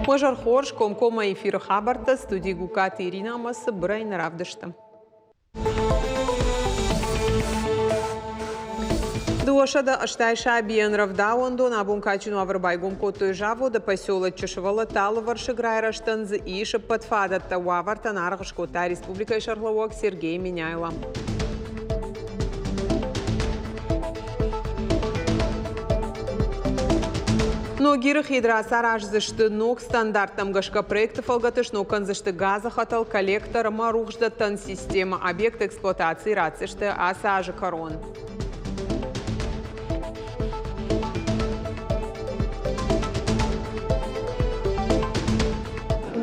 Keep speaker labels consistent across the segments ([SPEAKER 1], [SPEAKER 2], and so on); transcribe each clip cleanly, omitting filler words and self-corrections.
[SPEAKER 1] Уазӕр хорз, комкоммӕ эфиры хабӕрттӕ студийы Гукаты Ирина ӕмӕ цыбырӕй нӕ равдысты. 280 сабийӕн рӕвдауӕндон абон кадджын уавӕры байгом кодтой заводы поселочы сывӕллӕтты алывӕрсыг райрӕзтӕн дзы ис ӕппӕт фадӕттӕ. Уавӕртӕн аргъ скодта республикӕйы сӕргълӕууӕг Сергей Меняйло. Ногиры хид рацараздзысты ног стандарттӕм гӕсгӕ проекты фӕлгӕты сног кӕндзысты газы хӕтӕл, коллектор ӕмӕ рухсдӕттӕн системӕ. Объект эксплуатацийы ратдзысты ацы азы кӕрон.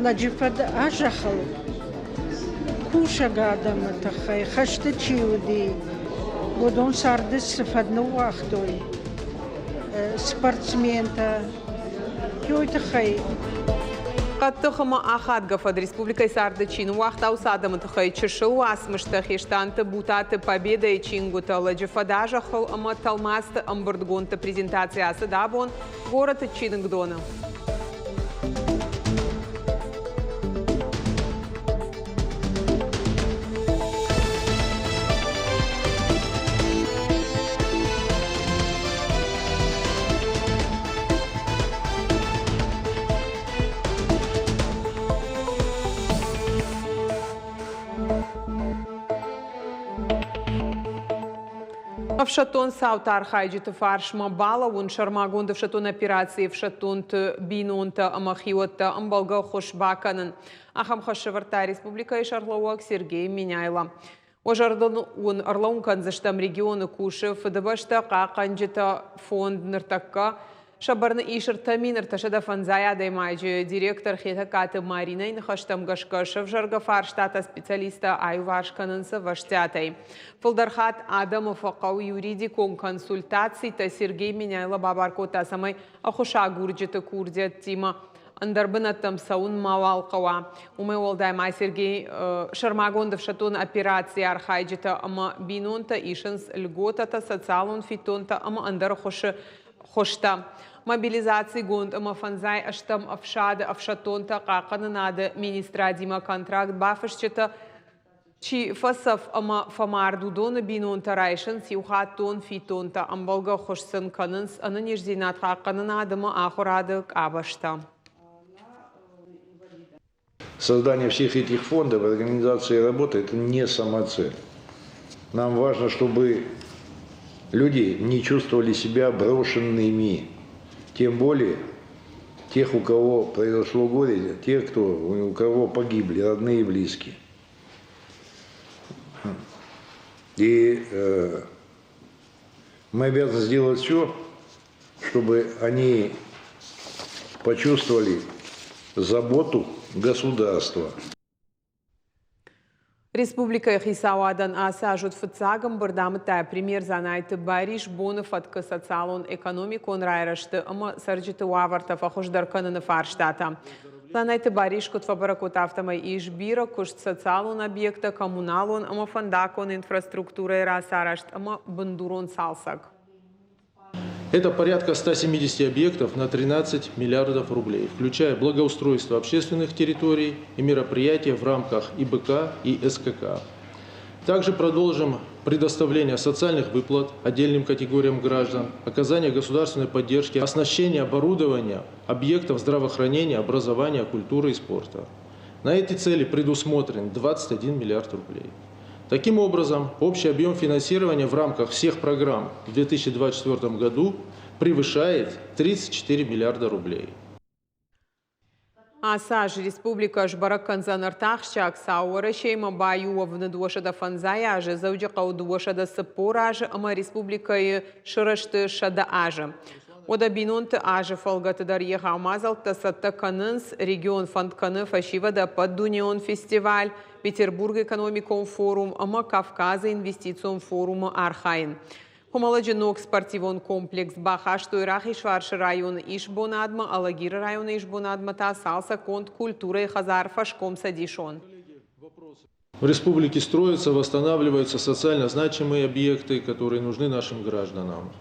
[SPEAKER 2] Лӕджы фӕд а-зӕххыл кусӕг адӕмы тыххӕй хӕсты чи уыди, уыдон царды цы фӕд ныууагътой, спортсментӕ, уый тыххӕй.
[SPEAKER 1] Хъӕддых ӕмӕ ахадгӕ фӕд республикӕйы царды чи ныууагъта, уыцы адӕмы тыххӕй чысыл уацмыстӕ Хестанты Бутаты Победӕйы чингуытӕ лӕджы фӕд а-зӕххыл ӕмӕ тӕлмацты ӕмбырдгондты презентаци ацыд абон горӕты чиныгдоны. Ӕфсӕддон цауты архайджыты фарсмӕ балӕууын сӕрмагонд ӕфсӕддон операцийы ӕфсӕддонты бинонтӕ ӕмӕ хиуӕттӕ ӕмбӕлгӕ ӕххуыс бакӕнын. Ахӕм хӕс сӕвӕрдта республикӕйы сӕргълӕууӕг Сергей Меняйло. Уӕ зӕрдыл уын ӕрлӕууын кӕндзыстӕм, регионы кусы Фыдыбӕстӕ хъахъхъӕнджытӕ фонд ныртӕккӕ Сӕ бӕрны ис 3350 адӕймаджы. Директор Хетӕгкаты Маринӕйы ныхӕстӕм гӕсгӕ сӕвзӕргӕ фарстатӕ специалисттӕ аиуварс кӕнынц ӕвӕстиатӕй. Фылдӕр хатт адӕмы фӕхъӕуы юридикон консультацитӕ. Сергей Меняйло бабар кодта, цӕмӕй ӕххуысагурджыты курдиӕттимӕ ӕндӕр бынӕттӕм цӕуын мауал хъӕуа. Уымӕй уӕлдай ма Сергей сӕрмагонд ӕфсӕддон операцийы архайджытӕ ӕмӕ бинонтӕ исынц льготӕтӕ, социалон фиддонтӕ ӕмӕ ӕндӕр ӕххуысы хуызтӕ. Мобилизацигонд ӕмӕ фӕндзай ӕстӕм ӕфсады ӕфсӕддонтӕ хъахъхъӕнынады министрадимӕ контракт бафысджытӕ чи фӕцӕф ӕмӕ фӕмард, уыдоны бинонтӕ райсынц иухаттон фиддонтӕ, ӕмбӕлгӕ ӕххуыс сын кӕнынц ӕнӕниздзинад хъахъхъӕнынад ӕмӕ ахуырады къабӕзтӕ.
[SPEAKER 3] Создание всех этих фондов, организация работы – это не самоцель. Нам важно, чтобы люди не чувствовали себя брошенными. Тем более тех, у кого произошло горе, тех, кто, у кого погибли родные и близкие. И э, мы обязаны сделать все, чтобы они почувствовали заботу государства.
[SPEAKER 1] Республикӕйы хицауадӕн ацы аз уыд фыццаг ӕмбырд, амыдта премьер Дзанайты Барис боны фӕткы социалон-экономикон райрӕзты ӕмӕ цӕрджыты уавӕртӕ фӕхуыздӕр кӕныны фарстатӕ. Дзанайты Барис куыд фӕбӕрӕг кодта, афтӕмӕй ис бирӕ куыст социалон объекттӕ, коммуналон ӕмӕ фӕндаггон инфраструктурӕйы рацарӕзт ӕмӕ бындурон цалцӕг.
[SPEAKER 4] Это порядка 170 объектов на 13 миллиардов рублей, включая благоустройство общественных территорий и мероприятия в рамках ИБК и СКК. Также продолжим предоставление социальных выплат отдельным категориям граждан, оказание государственной поддержки, оснащение оборудования объектов здравоохранения, образования, культуры и спорта. На эти цели предусмотрен 21 миллиард рублей. Таким образом, общий объем финансирования в рамках всех программ в 2024 году превышает 34 миллиарда рублей.
[SPEAKER 1] Ацы аз республикӕ сбӕрӕг кӕндзӕн ӕртӕ ахсджиаг цау Уӕрӕсеимӕ баиу уӕвыны 205 азы, Дзӕуджыхъӕуы 240 азы ӕмӕ республикӕйы сырӕзты 100 азы. Уӕдӕ бинонты азы фӕлгӕты дӕр егъау мадзӕлттӕ цӕттӕ кӕнынц. Регион фӕнд кӕны фӕсивӕды ӕппӕтдунеон фестиваль, Петербургы экономикон форум ӕмӕ Кавказы инвестицион форумы архайын. Хуымӕллӕджы ног спортивон комплекс бахастой Рахизфарсы районы исбонадмӕ, Алагиры районы исбонадмӕ та цалцӕггонд культурӕйы хӕдзар фӕскомцӕдисон.
[SPEAKER 4] В республике строятся, восстанавливаются социально значимые объекты, которые нужны нашим гражданам.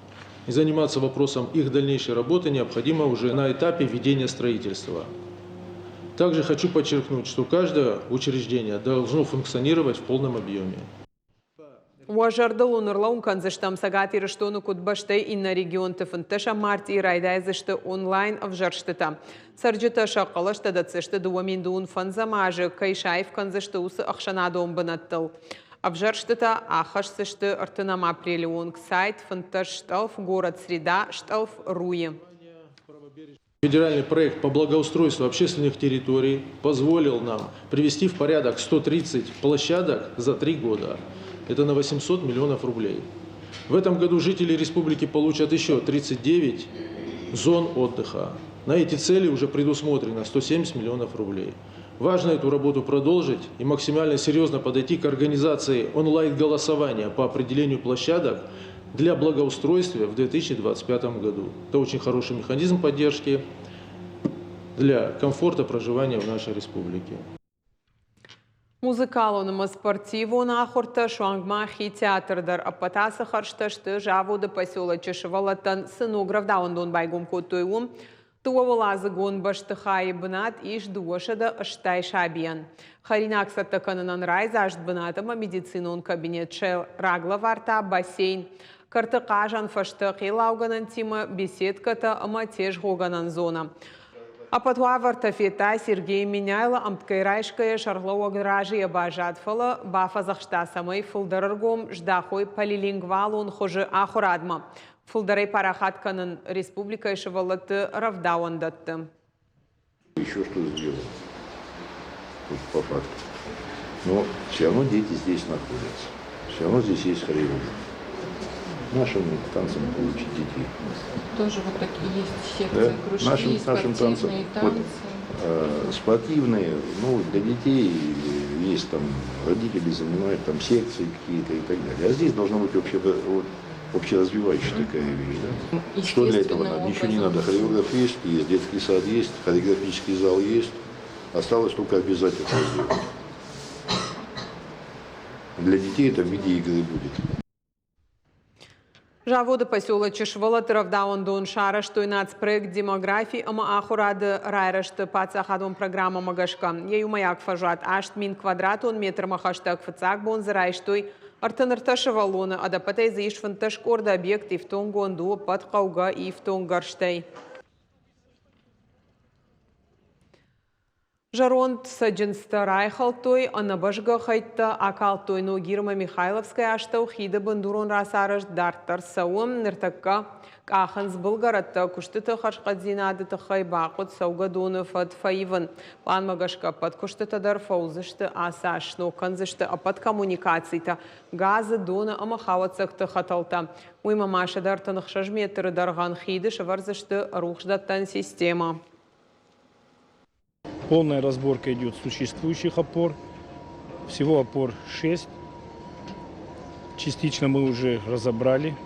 [SPEAKER 4] И заниматься вопросом их дальнейшей работы необходимо уже на этапе ведения строительства. Также хочу подчеркнуть, что каждое учреждение должно функционировать в полном объеме.
[SPEAKER 1] Уӕ зӕрдыл уын ӕрлӕууын кӕндзыстӕм, Цӕгат Ирыстоны куыд бӕстӕйы иннӕ регионты фынддӕсӕм мартъийы райдайдзысты онлайн ӕвзӕрстытӕ. Цӕрджытӕ сӕ хъӕлӕстӕ дӕтдзысты 2025 азы кӕй саив кӕндзысты, уыцы ӕхсӕнадон бынӕттыл. Ӕвзӕрстытӕ ахӕсдзысты ӕртынӕм апрелы онг сайт 15 стъӕлф город среда стъӕлф руйы.
[SPEAKER 4] Федеральный проект по благоустройству общественных территорий позволил нам привести в порядок 130 площадок за 3 года. Это на 800 миллионов рублей. В этом году жители республики получат еще 39 зон отдыха. На эти цели уже предусмотрено 170 миллионов рублей. Важно эту работу продолжить и максимально серьезно подойти к организации онлайн-голосования по определению площадок для благоустройства в 2025 году. Это очень хороший механизм поддержки для комфорта проживания в нашей республике.
[SPEAKER 1] Музыкалон ӕмӕ спортивон ахуыртӕ, суанг ма хи театр дӕр ӕппӕт ацы хӕрзтӕ сты заводы поселочы сывӕллӕттӕн цы ног рӕвдауӕндон байгом кодтой, уым. Дыууӕуӕладзыгон бӕстыхайы бынат ис 280 сабийӕн. Хӕринаг цӕттӕ кӕнынӕн райдзаст бынат ӕмӕ медицинон кабинет сӕйраг лӕвар та бассейн. Кӕрты хъазӕн фӕзтӕ хъеллаугӕнӕнтимӕ, беседкӕтӕ ӕмӕ тезгъогӕнӕн зонӕ. Ӕппӕт уавӕртӕ федта Сергей Меняйло ӕмткӕй райсгӕйӕ сӕргълӕууӕг разыйӕ баззад, фӕлӕ бафӕдзӕхста, цӕмӕй фылдӕр ӕргом здахой полилингвалон хуызы ахуырадмӕ. Фылдӕрӕй парахат кӕнын республикӕйы сывӕллӕтты рӕвдауӕндӕтты.
[SPEAKER 3] Еще что сделать, вот по факту. Но все равно дети здесь находятся. Все равно здесь есть хореограф. Нашим танцам учить детей.
[SPEAKER 5] Тоже вот такие есть секции,
[SPEAKER 3] Да?
[SPEAKER 5] кружки,
[SPEAKER 3] Нашим танцам.
[SPEAKER 5] спортивные
[SPEAKER 3] Вот,
[SPEAKER 5] танцы.
[SPEAKER 3] спортивные, ну, для детей есть там, родители занимают там секции какие-то и так далее. А здесь должна быть вот, общеразвивающая такая вещь. Да? Что для этого надо? Ничего не надо. Хореограф есть, есть, детский сад есть, хореографический зал есть. Осталось только обязательно сделать. Для детей это в виде игры будет.
[SPEAKER 1] Заводы поселочы сывӕллӕтты рӕвдауӕндон сарӕзтой нацпроект демографи ӕмӕ ахуырады райрӕзты паддзахадон программӕмӕ гӕсгӕ. Йӕ иумӕйаг фӕзуат 8000 квадратон метрмӕ хӕстӕг фыццаг бон дзы райстой 33 сывӕллоны. Ӕдӕппӕтӕй дзы ис 15 къорды объект ифтонггонд у ӕппӕт хъӕугӕ ифтонггӕрзтӕй. Зӕронд цӕджындзтӕ райхӕлдтой, ӕнӕбӕзгӕ хӕйттӕ акалдтой Ногир ӕмӕ Михайловскӕйы астӕу хиды бындурон рацарӕзт дарддӕр цӕуы. Ныртӕккӕ къахынц былгӕрӕттӕ куыстыты хӕрзхъӕддзинады тыххӕй бахъуыд цӕугӕдоны фӕд фӕивын. Пъланмӕ гӕсгӕ ӕппӕт куыстытӕ дӕр фӕуыдзысты ацы аз сног кӕндзысты ӕппӕт коммуникацитӕ, газы, доны ӕмӕ хауӕццӕгты хӕтӕлтӕ. Уыимӕ ма 136 метры дӕргъӕн хиды сӕвӕрдзысты рухсдӕттӕн системӕ.
[SPEAKER 6] Полная разборка идет существующих опор. Всего опор 6. Частично мы уже разобрали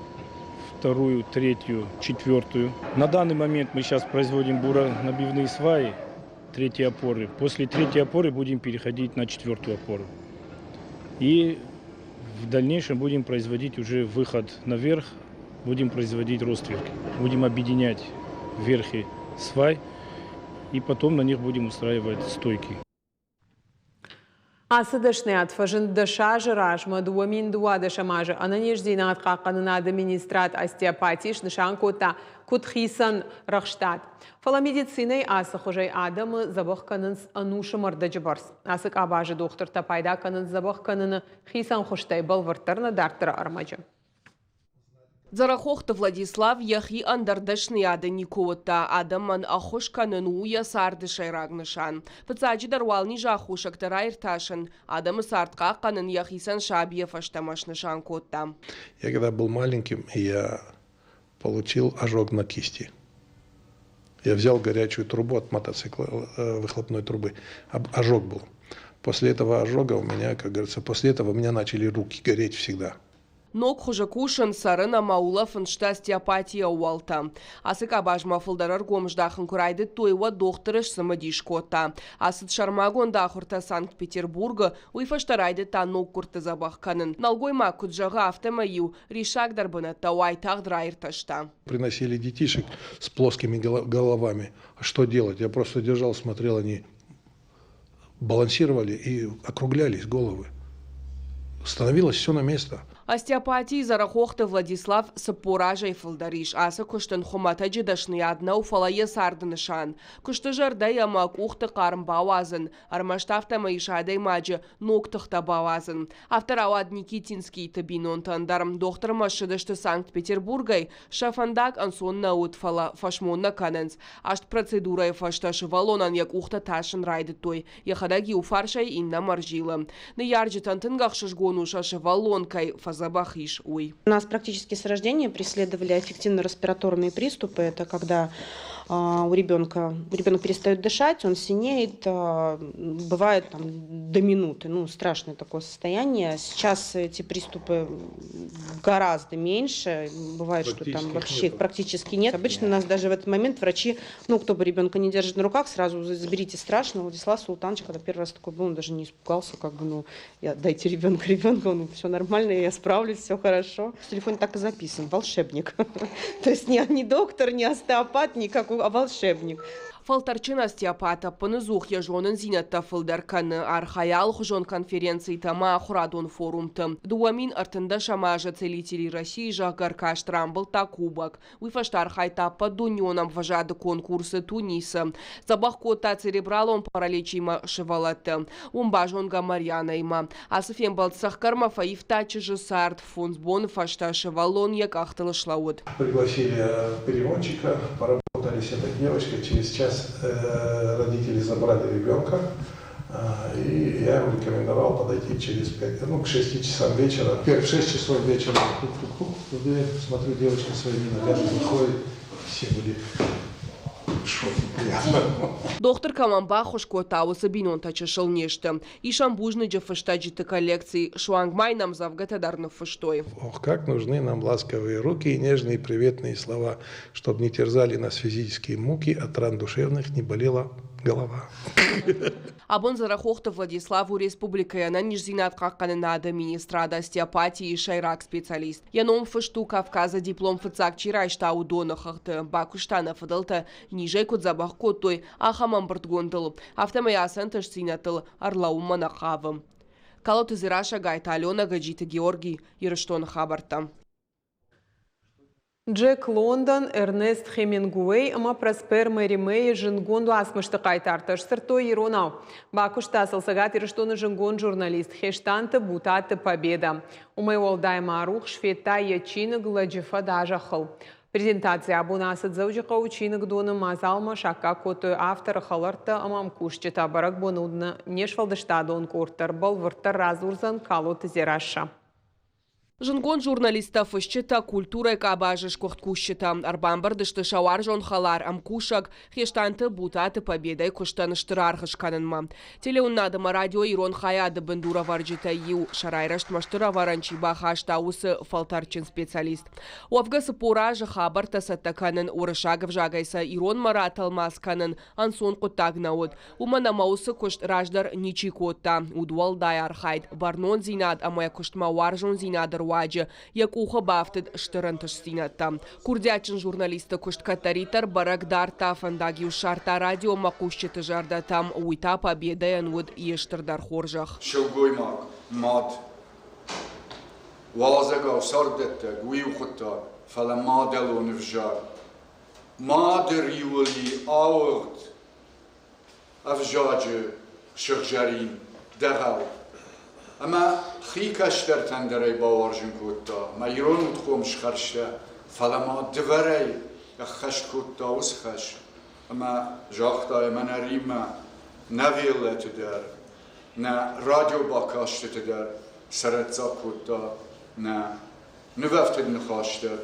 [SPEAKER 6] вторую, третью, четвертую. На данный момент мы сейчас производим буронабивные сваи третьей опоры. После третьей опоры будем переходить на четвертую опору. И в дальнейшем будем производить уже выход наверх, будем производить ростверки. Будем объединять верхи свай и потом на них будем устраивать стойки.
[SPEAKER 1] Ацы дӕсныйад фӕзынд 10 азы размӕ 2012 азы ӕнӕниздзинад хъахъхъӕнынады министрад остеопати снысан кодта куыд хицӕн рӕхстад. Фӕлӕ медицинӕйы ацы хуызӕй адӕмы дзӕбӕх кӕнынц ӕнусы мӕрдӕджы бӕрц. Ацы къабазы дохтыртӕ пайда кӕнынц дзӕбӕх кӕныны хицӕн хуызтӕй бӕлвырддӕр нӕ дарддӕры ӕрмӕджы.
[SPEAKER 7] Дзӕрӕхохты Владислав йӕхи ӕндӕр дӕсныйады никуы уыдта. Адӕмӕн ӕххуыс кӕнын у йӕ царды сӕйраг нысан. Фыццаджыдӕр уал низы аххосӕгтӕ раиртасын, адӕмы цард хъахъхъӕнын йӕхицӕн сабийӕ фӕстӕмӕ снысан кодта.
[SPEAKER 8] Я когда был маленьким, я получил ожог на кисти. Я взял горячую трубу от мотоцикла, выхлопной трубы. Ожог был. После этого ожога у меня, как говорится, после этого у меня начали руки гореть всегда.
[SPEAKER 7] Ног хуызы кусын, цӕрын ӕмӕ улӕфын сты остеопатийы ӕууӕлтӕ. Ацы къабазмӕ фылдӕр ӕргом здахын куы райдыдтой, уӕд дохтыры сцымыдис кодта. Ацыд сӕрмагонд ахуыртӕ Санкт-Петербургы, уый фӕстӕ райдыдта ноггуырдты дзӕбӕх кӕнын. Нӕлгоймаг куыд зӕгъы, афтӕмӕй-иу риссагдӕр бынӕттӕ уайтагъд раиртӕста.
[SPEAKER 8] Приносили детишек с плоскими головами. А что делать? Я просто держал, смотрел, они Балансировали и округлялись головы. Становилось все на место.
[SPEAKER 7] Остеопатийы Дзӕрӕхохты Владислав 40 азӕй фылдӕр ис. Ацы куыст ын хуымӕтӕджы дӕсныйад нӕу, фӕлӕ йӕ царды нысан. Куысты зӕрдӕйы ӕмӕ къухты хъарм бауадзын, ӕрмӕст афтӕмӕй ис адӕймаджы ног тыхтӕ бауадзын. Афтӕ рауад Никитинскийты бинонтӕн дӕр. Дохтырмӕ ссыдысты Санкт-Петербургӕй, сӕ фӕндаг ӕнцон нӕ уыд, фӕлӕ фӕсмон нӕ кӕнынц. Аст процедурӕйы фӕстӕ сывӕллонӕн йӕ къухтӕ тасын райдыдтой, йӕхӕдӕг иу фарсӕй иннӕмӕ ӕрзилы. Ныййарджытӕн тынг ӕхсызгон у сӕ сывӕллон кӕй фӕдзӕбӕх ис, уый.
[SPEAKER 9] Нас практически с рождения преследовали аффективно-респираторные приступы. Это когда у ребенка ребенок перестает дышать, он синеет, бывает там до минуты. Ну, страшное такое состояние. Сейчас эти приступы гораздо меньше. Бывает, что там вообще их практически нет. Обычно у нас даже в этот момент врачи, ну, кто бы ребенка не держит на руках, сразу заберите страшно. Владислав Султанович, когда первый раз такой был, он даже не испугался, как бы, ну, я, дайте ребенка ребенка, он, все нормально, я справлюсь, все хорошо. В телефоне так и записан, волшебник. То есть не доктор, не остеопат, никакой, а волшебник.
[SPEAKER 7] Фӕлтӕрдджын остеопат ӕппынӕдзух йӕ зонындзинӕдтӕ фылдӕр кӕны, архайы алыхуызон конференцитӕ ӕмӕ ахуырадон форумты. 2013 азы Целители России, зӕгъгӕ, ӕркаст рамбылдта кубок. Уый фӕстӕ архайдта ӕппӕтдунеон ӕмвӕзады конкурсы Тунисы. Дзӕбӕх кодта церебралон параличимӕ сывӕллӕтты. Уым базонгӕ Марьянаимӕ. Ацы фембӕлд цӕхгӕрмӕ фӕивта чызджы цард. Фондз боны фӕстӕ сывӕллон йӕ къӕхтыл слӕууыд.
[SPEAKER 8] Пригласили переводчика, поработали с этой девочкой. Через час родители забрали ребенка. И я им рекомендовал подойти через 5, ну, к 6 часам вечера. В 6 часов вечера тук-тук-тук в дверь, смотрю, девочка своими ногами выходит. Все были в шоке, приятно.
[SPEAKER 7] Дохтыр кӕмӕн баххуыс кодта, уыцы бинонтӕ чысыл не сты. Ис ӕм бузныджы фыстӕджыты коллекци, суанг ма йын ӕмдзӕвгӕтӕ дӕр ныффыстой.
[SPEAKER 8] Ох, как нужны нам ласковые руки и нежные приветные слова, чтобы не терзали нас физические муки, от ран душевных не болела голова.
[SPEAKER 7] Абон Дзӕрӕхохты Владислав у республикӕйы ӕнӕниздзинад хъахъхъӕнынады министрады остеопатийы сӕйраг специалист. Йӕ ном фыст у Кавказы диплом фыццаг чи райста, уыдоны хыгъды. Бакуыста нӕ фыдӕлтӕ низӕй куыд дзӕбӕх кодтой, ахӕм ӕмбырдгондыл. Афтӕмӕй ацы ӕнтыстдзинӕдтыл ӕрлӕууынмӕ нӕ хъавы. Калоты Дзерассӕ, Гайты Аленӕ, Гӕджиты Георгий, Ирыстоны хабӕрттӕ.
[SPEAKER 1] Джек Лондон, Эрнест Хемингуэй ӕмӕ Проспер Меримейы зындгонд уацмысты хъайтартӕ сдзырдтой иронау. Бакуыста сыл Цӕгат Ирыстоны зындгонд журналист Хестанты Бутаты Победа. Уымӕй уӕлдай ма рухс федта йӕ чиныг Лӕджы фӕд а зӕххыл. Презентаци абон ацыд Дзӕуджыхъӕуы чиныгдоны мадзалмӕ саккаг кодтой авторы хӕлӕрттӕ ӕмӕ ӕмкусджытӕ. Бӕрӕгбоны уыд не сфӕлдыстадон къорд дӕр бӕлвырддӕр радзурдзӕн Калоты Дзерассӕ.
[SPEAKER 7] Зындгонд журналисттӕ, фысджытӕ, культурӕйы къабазы сгуыхт кусджытӕ ӕрбамбырд сты сӕ уарзон хӕлар, ӕмкусӕг Хестанты Бутаты Победӕйы куыстӕн стыр аргъ скӕнынмӕ. Телеуынынад ӕмӕ радио ирон хайады бындурӕвӕрджытӕй иу, сӕ райрӕзтмӕ стыр ӕвӕрӕн чи бахаста, уыцы фӕлтӕрдджын специалист. Уӕвгӕ 40 азы хабӕрттӕ цӕттӕ кӕнын, уырыссаг ӕвзагӕй сӕ иронмӕ ратӕлмац кӕнын ӕнцон хъуыддаг нӕ уыд. Уымӕн ӕмӕ уыцы куыст раздӕр ничи кодта. Удуӕлдай архайд, бӕрнондзинад ӕмӕ куыстмӕ уарзондзинады руаджы йӕ къухы бафтыд стыр ӕнтыстдзинӕдтӕ. Курдиатджын журналисты куыст кӕддӕриддӕр бӕрӕг дардта, фӕндаг-иу ссардта радиомӕхъусджыты зӕрдӕтӕм, уый та Победӕйӕн уыд йе стырдӕр хорзӕх.
[SPEAKER 10] Сылгоймаг, мад, уалдзӕгау царддӕттӕг, уый у хъуыддаг, фӕлӕ мадӕлон ӕвзаг. Мады риуыл и ауыгъд ӕвзаджы сыгъзӕрин дӕгъӕл. Ӕмӕ хи кӕстӕртӕн дӕр ӕй бауарзын кодта, мӕ ирон удхъом схӕрзтӕ, фӕлӕ ма дывӕрӕй ӕххӕст кодта уыцы хӕс. Ӕмӕ загъта, мӕнӕ Риммӕ новеллӕты дӕр, нӕ радиобакастыты дӕр сӕрӕццаг кодта нӕ нывӕфтыд ныхас дӕр.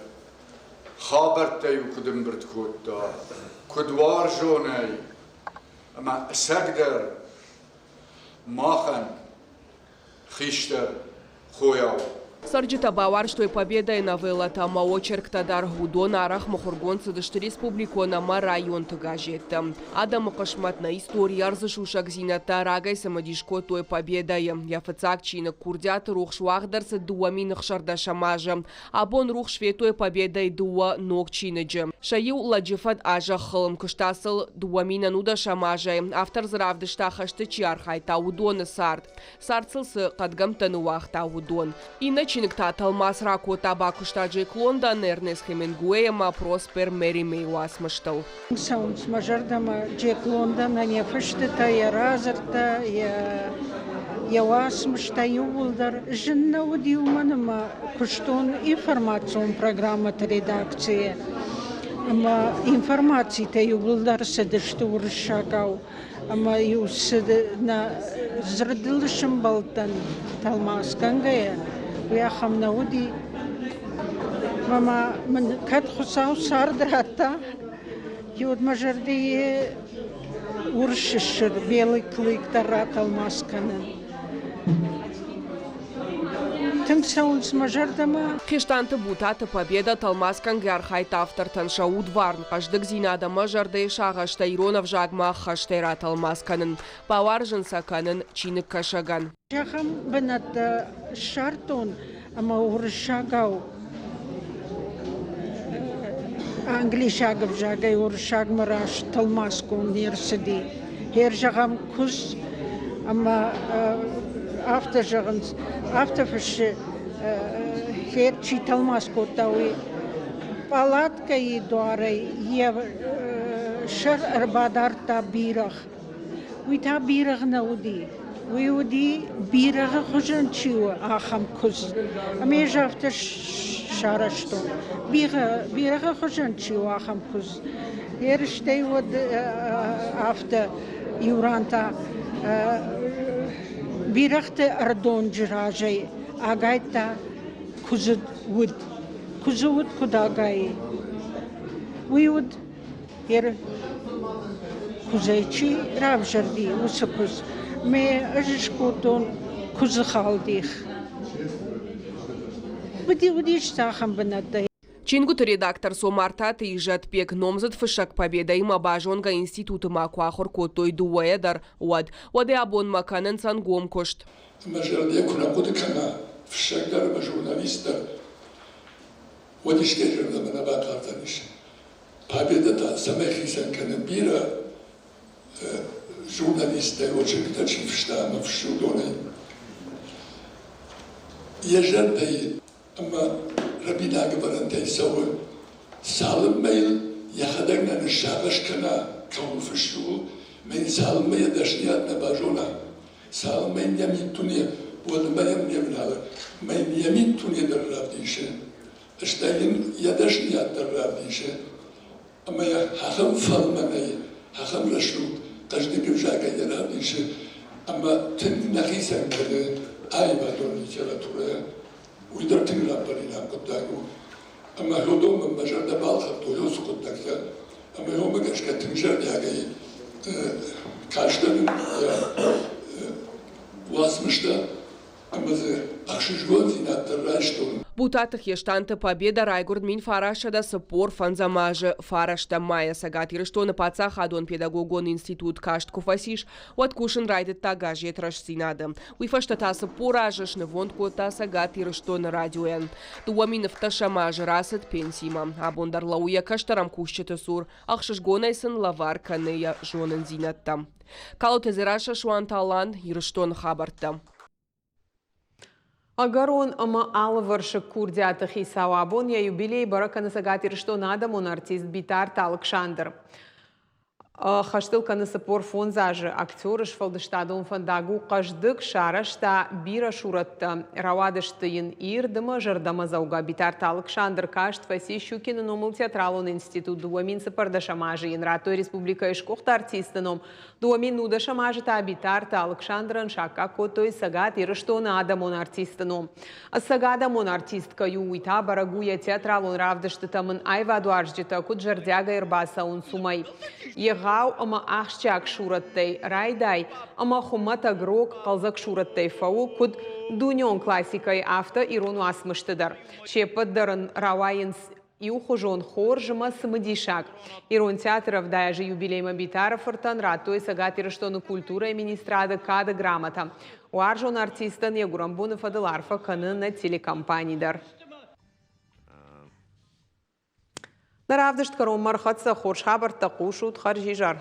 [SPEAKER 10] Хабӕрттӕ-иу куыд ӕмбырд кодта, куыд уарзонӕй ӕмӕ ӕцӕгдӕр махӕн хистӕр хойау.
[SPEAKER 7] Цӕрджытӕ бауарзтой Победӕйы новеллӕтӕ ӕмӕ очерктӕ дӕр. Уыдон арӕх мыхуыргонд цыдысты республикон ӕмӕ районты газетты. Адӕмы хъысмӕт, нӕ истори, ӕрдзы сусӕгдзинӕдтӕ рагӕй цымыдис кодтой Победӕйы. Йӕ фыццаг чиныг Курдиаты рухс уагъд ӕрцыд 2016 азы. Абон рухс федтой Победӕйы дыууӕ ног чиныджы. Сӕ иу Лӕджы фӕд а зӕххыл. Куыста сыл 2010 азӕй. Автор дзы равдыста, хӕсты чи архайдта, уыдоны цард. Цард сыл цы хъӕдгӕмттӕ ныууагъта, уыдон. Иннӕ чиныг та тӕлмац ракодта, бакуыста Джек Лондон, Эрнест Хемингуэй ӕмӕ Проспер Мерримейы уацмыстыл.
[SPEAKER 2] Цӕуынц мӕ зӕрдӕмӕ Джек Лондонӕн йӕ фыстытӕ, йӕ радзырдтӕ, йӕ уацмыстӕ иууылдӕр. Зын нӕ уыди, уымӕн ӕмӕ куыстон информацион программӕты редакцийы ӕмӕ информацитӕ иууылдӕр цыдысты уырыссагау. Ӕмӕ-иу цы нӕ дзырдыл сӕмбӕлдтӕн тӕлмацгӕнгӕйӕ, уый ахӕм нӕ уыди. Ӕмӕ ма мын кӕд Хуыцау цард радта, уӕд мӕ зӕрдӕйы уырысы ссыд Белый клык дӕр ратӕлмац кӕнын. Тынг цӕуынц мӕ зӕрдӕмӕ.
[SPEAKER 7] Хестанты Бутаты Победа тӕлмацгӕнгӕ архайдта автортӕн сӕ удварн, хъӕздыгдзинад ӕмӕ зӕрдӕйы сагъӕстӕ ирон ӕвзагмӕ ӕххӕстӕй ратӕлмац кӕнын, бауарзын сӕ кӕнын чиныгкӕсӕгӕн.
[SPEAKER 2] Ахӕм бынӕттӕ ссардтон ӕмӕ уырыссагау англисаг ӕвзагӕй уырыссагмӕ раст тӕлмацгонд не рцыди. Гъер зӕгъӕм, куыдз ӕмӕ афтӕ зӕгъынц, афтӕ фыссы, гъер чи тӕлмац кодта, уый пъалаткӕйы дуарӕй йӕ сӕр ӕрбадардта бирӕгъ. Уый та бирӕгъ нӕ уыди. Уый уыди, бирӕгъы хуызӕн чи у, ахӕм куыдз. Ӕмӕ ӕз афтӕ сарӕзтон. Бирӕгъы хуызӕн чи у, ахӕм куыдз. Ерыстӕй уӕд афтӕ иу ран та бирӕгъты ӕрдонджы разӕй агайдта куыдзы уд. Куыдзы уд куыд агайы? Уый уыд Куыдзӕй чи равзӕрди, уыцы куыдз. Мӕ ӕз скодтон куыдзы халдих. Уыдис ахӕм бынӕттӕ.
[SPEAKER 7] Чингуыты редактор Цомартаты Изӕтбег номдзыд фыссӕг Победӕимӕ базонгӕ институты ма куы ахуыр кодтой дыууӕйӕ дӕр, уӕд. Уӕдӕй абонмӕ кӕнынц ӕнгом куыст.
[SPEAKER 11] Мӕ зӕрдӕ куы нӕ хъуыды кӕна фыссӕг дӕр ӕмӕ журналист дӕр, уӕд искӕй зӕрдӕмӕ нӕ бахъардзӕнис. Победа та цӕмӕй хицӕн кӕны бирӕ журналисттӕй, очерктӕ чи фыста ӕмӕ фыссы, уыдонӕй. Йӕ зӕрдӕйы ӕмӕ рӕбинаг ӕвӕрӕнтӕй цӕуы, цалынмӕ йыл йӕхӕдӕг нӕ ныссагъӕс кӕна, кӕуыл фыссы, ууыл, ӕмӕ йын цалынмӕ йӕ дӕсныйад нӕ базона, цалынмӕ йын йӕ миддуне, уӕдмӕ йӕм не вналы, ӕмӕ йын йӕ миддуне дӕр равдисы, Стӕй йын йӕ дӕсныйад дӕр равдисы ӕмӕ йӕ ахӕм фӕлмӕнӕй, ахӕм рӕсугъд, хъӕздыг ӕвзагӕй йӕ равдисы, ӕмӕ тынг нӕ хицӕн кӕны аивадон литературӕйӕ. Уый дӕр тынг раппӕлинаг хъуыддаг у. Ӕмӕ уыдонмӕ мӕ зӕрдӕ балхӕдтой уыцы хъуыддӕгтӕ. Ӕмӕ уымӕ гӕсгӕ тынг зӕрдиагӕй кастӕн йӕ уацмыстӕ. Ӕмӕ дзы ӕхсызгондзинад дӕр райстон.
[SPEAKER 7] Бутаты Хестанты Победа райгуырд 1945 азы фарӕстӕм майӕ Цӕгат Ирыстоны паддзахадон педагогон институт каст куы фӕцис, уӕд кусын райдыдта газет Рӕстдзинад-ы. Уый фӕстӕ та 40 азы снывонд кодта Цӕгат Ирыстоны радиойӕн. 2017 азы рацыд пенсимӕ. Абон дӕр лӕууы йӕ кӕстӕр ӕмкусджыты цур, ӕхсызгонӕй сын лӕвар кӕны йӕ зонындзинӕдтӕ. Калоты Дзерассӕ, Суанты Алан, Ирыстоны хабӕрттӕ.
[SPEAKER 1] Ӕгӕрон ӕмӕ алывӕрсыг курдиаты хицау абон йӕ юбилей бӕрӕг кӕны Цӕгат Ирыстоны адӕмон артист Битарты Алыксандр. Хӕстыл кӕны 45 азы. Актеры сфӕлдыстадон фӕндаг у хъӕздыг, сарӕзта бирӕ сурӕттӕ. Рауадысты йын ирд ӕмӕ зӕрдӕмӕдзӕугӕ. Битарты Алыксандр каст фӕци Щукины номыл театралон институт. 2014 азы йын радтой республикӕйы сгуыхт артисты ном. 2010 азы та Битарты Алыксандрӕн саккаг кодтой Цӕгат Ирыстоны адӕмон артисты ном. Ӕцӕг адӕмон артист кӕй у, уый та бӕрӕг у йӕ театралон равдыстытӕм ын аивадуарзджытӕ куыд зӕрдиагӕй ӕрбацӕуынц, уымӕй. Егъау ӕмӕ ахсджиаг сурӕттӕй райдай ӕмӕ хуымӕтӕг рог хъӕлдзӕг сурӕттӕй фӕуы, куыд дунеон классикӕйы, афтӕ ирон уацмысты дӕр. Се ппӕт дӕр ын рауайынц иухуызон хорз ӕмӕ цымыдисаг. Ирон театры 70 азы юбилеймӕ Битары-фыртӕн радтой Цӕгат Ирыстоны культурӕйы министрады кады грамотӕ. Уарзон артистӕн йӕ гуырӕнбоны фӕдыл арфӕ кӕны нӕ телекомпани дӕр. Нӕ равдыст кӕронмӕ ӕрхӕццӕ. Хорз хабӕрттӕ хъусут. Хӕрзизӕр.